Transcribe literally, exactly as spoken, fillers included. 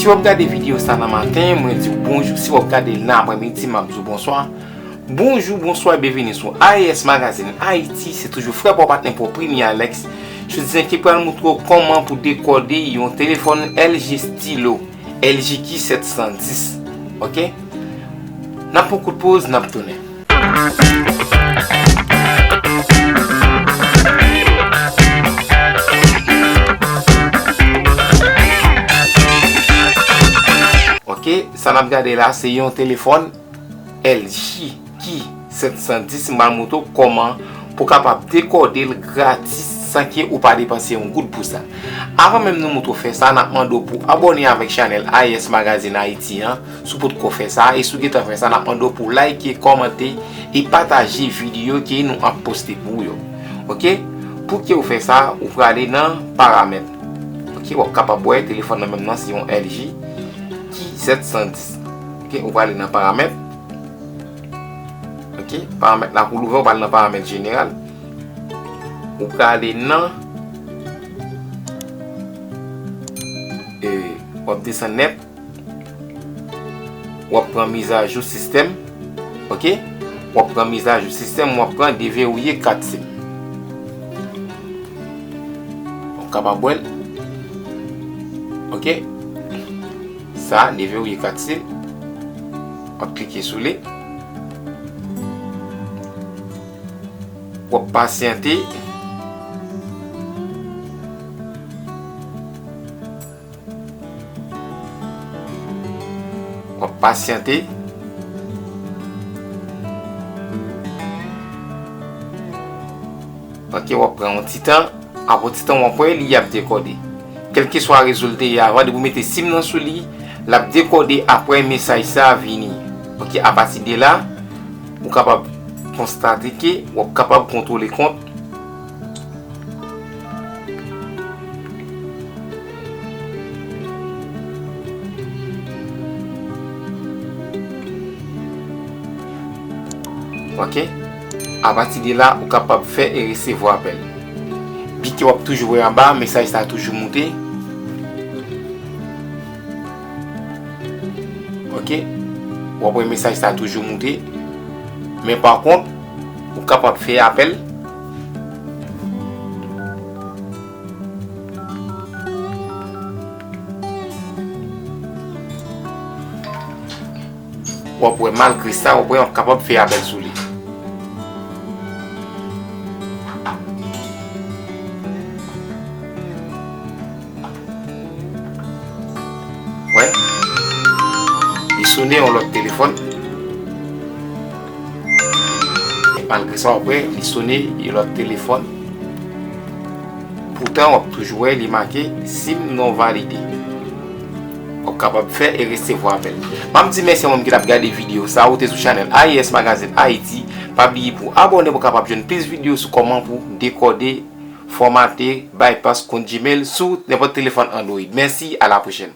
Si w ap gade videyo sa nan maten, mwen di w bonjou. Si w ap gade l nan aprèmidi, m ap di w bonswa. Bonjou, bonswa, byenvini sou A E S Magazine Haïti. Se toujou frè pa w, patnè pa w, Primi Alex. Jodi a ki pral montre w kòman pou dekòde yon telefòn L G Stylo, L G Q sèt san dis. Oke? N ap pran kout poz, n ap tounen. Oke, sa n ap gade la, se yon telefòn L G Q sèt san dis. M pral montre w kòman pou w kapab dekòde l gratis san ke ou pa depanse yon goud pou sa. Avan menm nou montre w fè sa, n ap mande w pou abòne avèk chanèl A E S Magazine Haïti an, si w potko fè sa, e si w gentan fè sa, n ap mande w pou w like, kòmante e pataje videyo ke nou ap poste pou w yo. Oke? Pou ke w fè sa, ou prale nan paramèt. Oke, w ap kapab wè telefòn nan menm nan se yon L G Q sèt san dis. Oke, ou prale nan paramèt. Oke, paramèt la pou l ouvè, ou prale nan paramèt jeneral. Ou prale nan, e, w ap desann nèt. W ap pran mizajou sistèm. Oke? W ap pran mizajou sistèm, w ap pran deverouye kat sim. W ap kapab wè l. Oke? Sa, deverouye kat sim. W ap klike sou li. W ap pasyante. W ap pasyante. Oke, w ap pran yon ti tan. Apre yon ti tan, w ap wè li ap dekòde. Kèlkeswa rezilta ye avan, depi w mete sim nan sou li, l ap dekòde apre mesaj sa a vini. Oke, apati de la, ou kapab konstate ke w ap kapab kontwole kont. Oke? Apati de la, ou kapab fè e resevwa apèl. Bike w ap toujou wè anba, mesaj sa a toujou moute. Oke? W ap wè mesaj sa a toujou moute. Men pa kont, ou kapab fè apèl. W ap wè, malgre sa, w ap wè, w ap kapab fè apèl sou li. Wè. Li sone yon lòt telefòn. Malgre sa, w ap wè, li sone yon lòt telefòn. Poutan, w ap toujou wè li make sim non valide. W ap kapab fè e resevwa apèl. M ap di mèsi a moun ki t ap gade videyo sa a, ou te sou chanèl A E S Magazine Haïti. Pa bliye pou abòne pou w kapab jwenn plis videyo sou kòman pou dekòde, fòmate, bypass kont Gmail sou nenpòt telefòn Android. Mèsi, a la pwochèn.